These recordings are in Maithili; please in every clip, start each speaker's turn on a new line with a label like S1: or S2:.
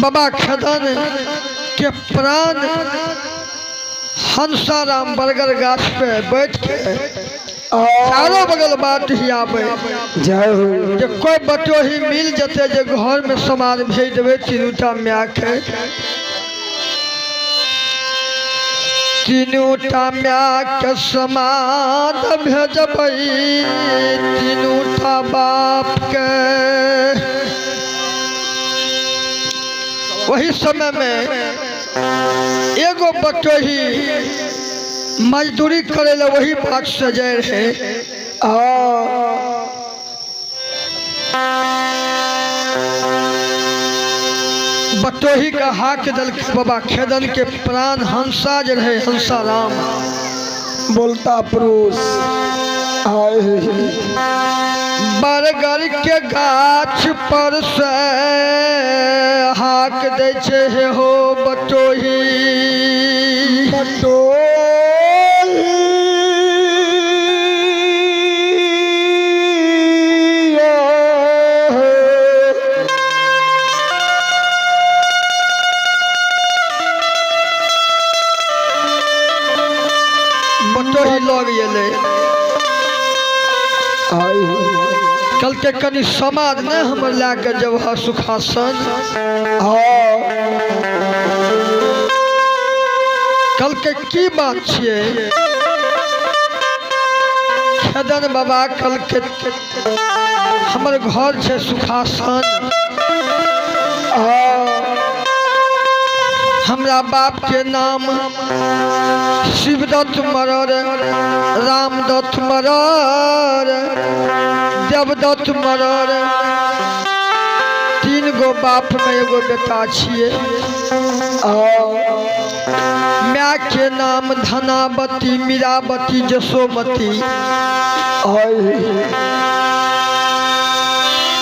S1: बाबा खेदन के प्राण हंसाराम बरगर गाछ पे बैठ के चारों बगल बात ही आवे।
S2: जय हो।
S1: जे कोई बटोही मिल जते जे घर में सामान भेज देवे तीनूटा म्या के, तीनूटा म्या के समाद भेजबै तीनूटा बाप के। वही समय में एगो बटोही मजदूरी करे ला वही बाट से जाए रहे। बटोही का हाक दल बाबा खेदन के प्राण हंसा जे रहे हंसा राम
S2: बोलता पुरुष आए।
S1: बरगर के गाछ पर से हाक दै छै हे हो बटोही।
S2: बटोही
S1: बटोही लग गेलै, कहलकै कनि समाज नहि हमर लए के जब सुखासन। कहलकै की बात छियै खेदन बाबा? कहलकै हमर घर छै सुखासन, हमरा बाप के नाम शिवदत्त मरर, रामदत्त मरर, देवदत्त मरर, तीन गो बाप में एगो बेटा छियै। माय के नाम धनावती, मीरावती, जसोमती।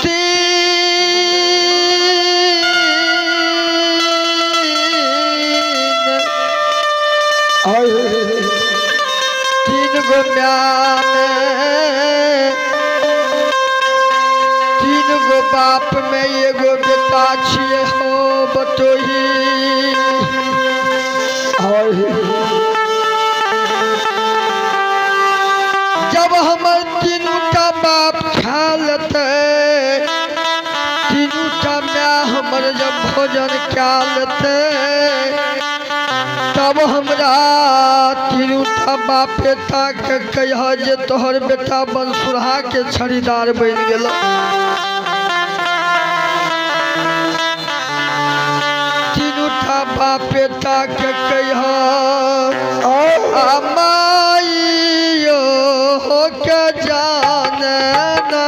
S1: तीन तीन गो माय में तीन गो बाप में एगो बेटा छियै हो बटोही। जब हमर तीनूटा बाप खा लेतै, तीनूटा माय हमर जब भोजन कए लेतै, तब हमरा तीनूटा बाप बेटा के कहिह जे तोहर बेटा बनसुरहा के छड़ीदार बनि गेल। तीनूटा बाप बेटा के कहिह आ माइयो के जाने ना।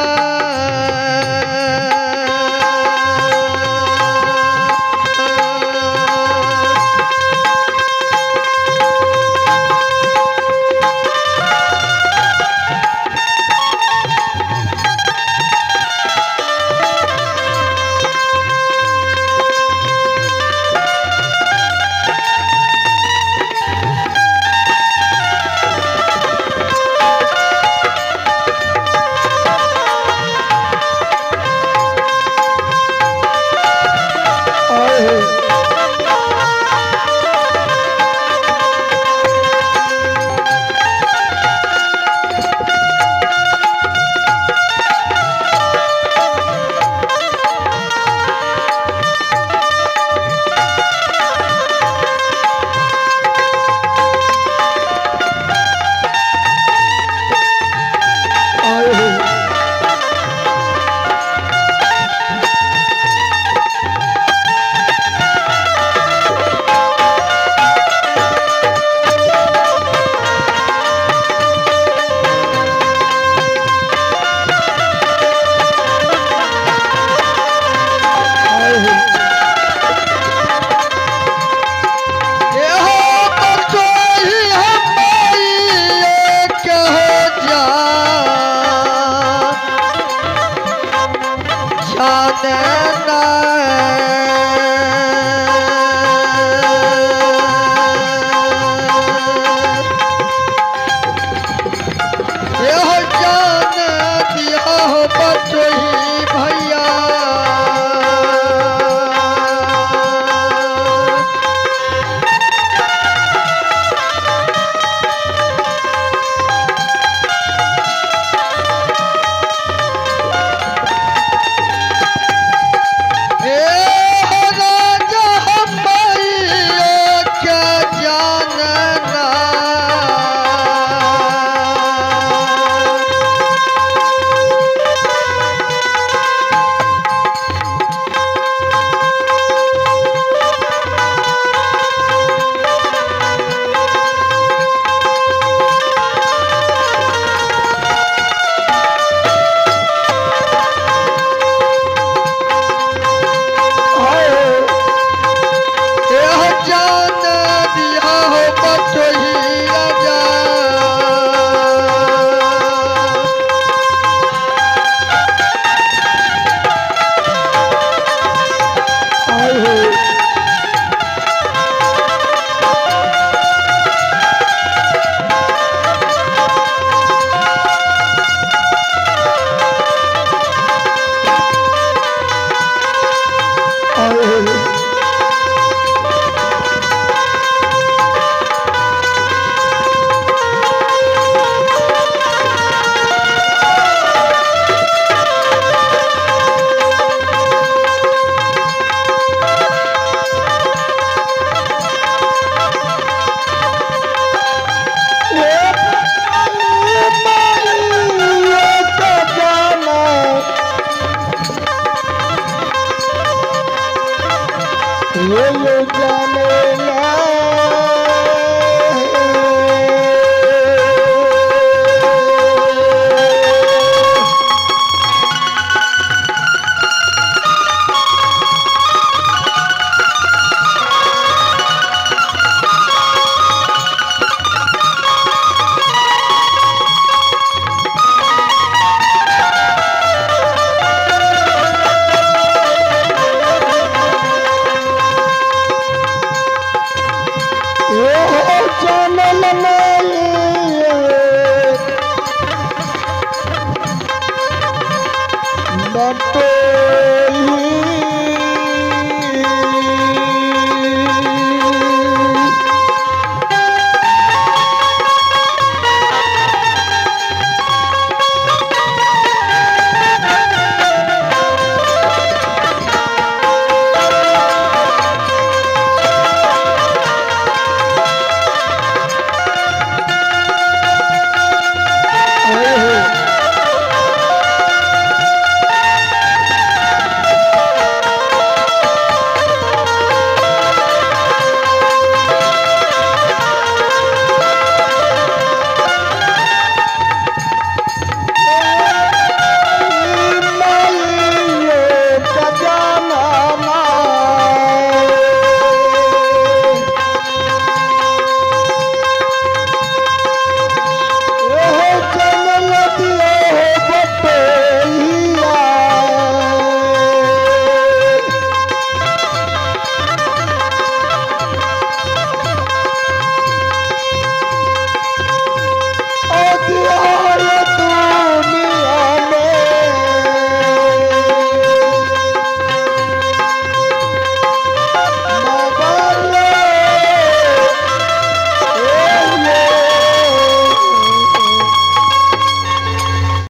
S2: जानल ना।